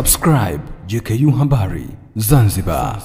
Subscribe JKU Habari Zanzibar.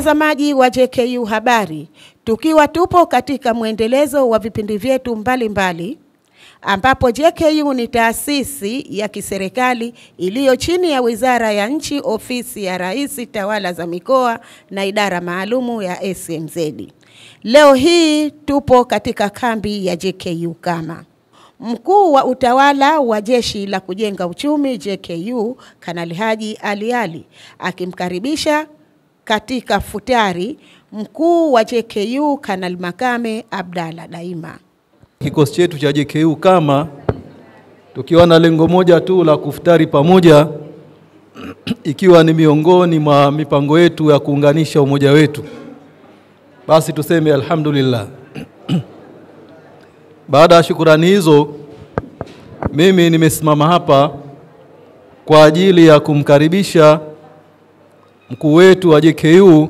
Mtazamaji wa JKU Habari, tukiwa tupo katika mwendelezo wa vipindi vyetu mbalimbali, ambapo JKU ni taasisi ya kiserikali iliyo chini ya Wizara ya Nchi, Ofisi ya Rais, Tawala za Mikoa na Idara Maalumu ya SMZ. Leo hii tupo katika kambi ya JKU Kama. Mkuu wa utawala wa Jeshi la Kujenga Uchumi JKU, Kanali Haji Ali Ali, akimkaribisha katika futari mkuu wa JKU Kanali Makame Abdalla Daima. Kikosi chetu cha JKU Kama tukiwa na lengo moja tu la kufutari pamoja, ikiwa ni miongoni mwa mipango yetu ya kuunganisha umoja wetu, basi tuseme alhamdulillah. Baada ya shukurani hizo, mimi nimesimama hapa kwa ajili ya kumkaribisha mkuu wetu wa JKU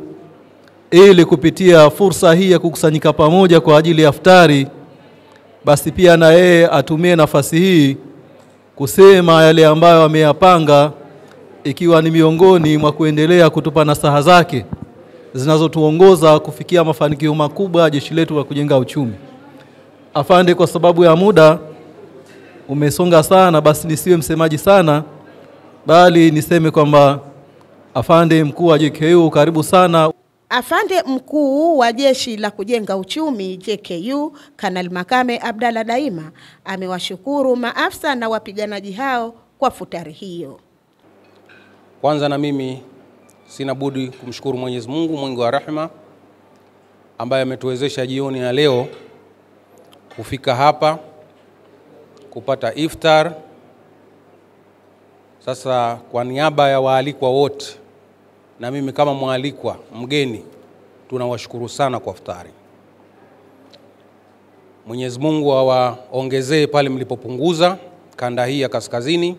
ili kupitia fursa hii ya kukusanyika pamoja kwa ajili ya iftari, basi pia na yeye atumie nafasi hii kusema yale ambayo ameyapanga, ikiwa ni miongoni mwa kuendelea kutupa nasaha zake zinazotuongoza kufikia mafanikio makubwa jeshi letu la kujenga uchumi. Afande, kwa sababu ya muda umesonga sana, basi nisiwe msemaji sana, bali niseme kwamba Afande mkuu wa JKU, karibu sana. Afande mkuu wa Jeshi la Kujenga Uchumi JKU Kanali Makame Abdalla Daima amewashukuru maafisa na wapiganaji hao kwa futari hiyo. Kwanza na mimi sina budi kumshukuru Mwenyezi Mungu mwingi wa rehema ambaye ametuwezesha jioni ya leo kufika hapa kupata iftar. Sasa kwa niaba ya waalikwa wote na mimi kama mwalikwa mgeni, tunawashukuru sana kwa iftari. Mwenyezi Mungu awaongezee pale mlipopunguza kanda hii ya kaskazini.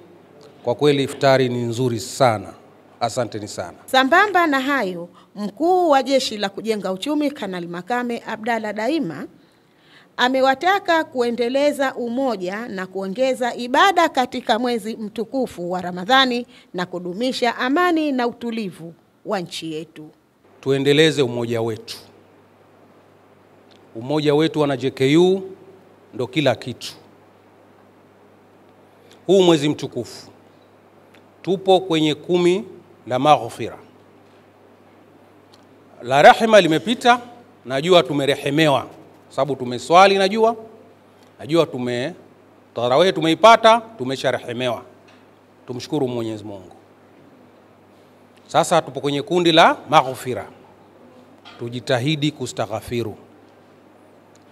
Kwa kweli iftari ni nzuri sana. Asanteni sana. Sambamba na hayo, mkuu wa Jeshi la Kujenga Uchumi Kanali Makame Abdalla Daima amewataka kuendeleza umoja na kuongeza ibada katika mwezi mtukufu wa Ramadhani na kudumisha amani na utulivu wa nchi yetu. Tuendeleze umoja wetu. Umoja wetu wana JKU ndo kila kitu. Huu mwezi mtukufu tupo kwenye 10 la maghfira. La rahima limepita, najua tumerehemewa sababu tumeswali, najua tume tarawih tumeipata, tumesharehemewa. Tumshukuru Mwenyezi Mungu. Sasa tupo kwenye kundi la maghfira. Tujitahidi kustaghfiru,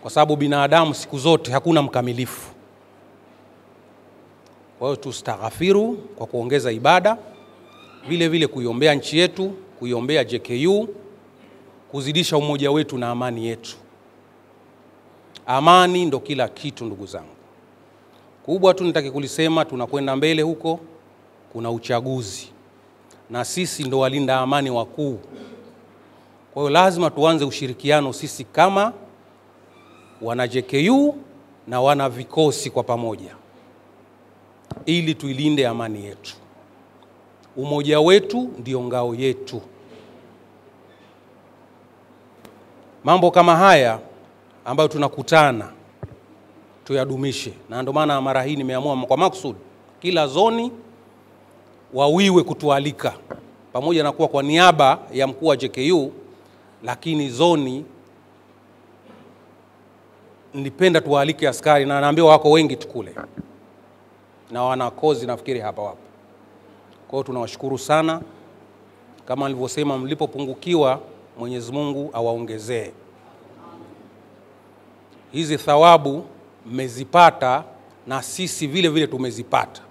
kwa sababu binadamu siku zote hakuna mkamilifu. Kwa hiyo tustaghfiru kwa kuongeza ibada, vile vile kuiombea nchi yetu, kuiombea JKU, kuzidisha umoja wetu na amani yetu. Amani ndo kila kitu ndugu zangu. Kubwa tu nitaki kulisema, tunakwenda mbele huko, kuna uchaguzi na sisi ndo walinda amani wakuu. Kwa hiyo lazima tuanze ushirikiano sisi kama wana JKU na wana vikosi kwa pamoja, ili tuilinde amani yetu. Umoja wetu ndio ngao yetu. Mambo kama haya ambayo tunakutana tuyadumishe, na ndio maana mara hii nimeamua kwa makusudi kila zoni wawiwe kutualika, pamoja na kuwa kwa niaba ya mkuu wa JKU, lakini zoni nilipenda tuwaalike askari, na naambiwa wako wengi tukule na wanakozi nafikiri hapa wapo. Kwa hiyo tunawashukuru sana, kama nilivyosema, mlipopungukiwa Mwenyezi Mungu awaongezee. Hizi thawabu mmezipata na sisi vile vile tumezipata.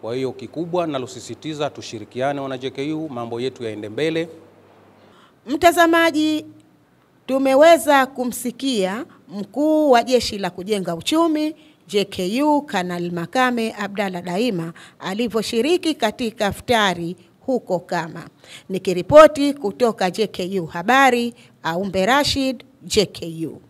Kwa hiyo kikubwa nalosisitiza, tushirikiane wana JKU, mambo yetu yaende mbele. Mtazamaji, tumeweza kumsikia mkuu wa Jeshi la Kujenga Uchumi JKU Kanali Makame Abdalla Daima alivyoshiriki katika iftari huko Kama. Nikiripoti kutoka JKU Habari, Aumbe Rashid, JKU.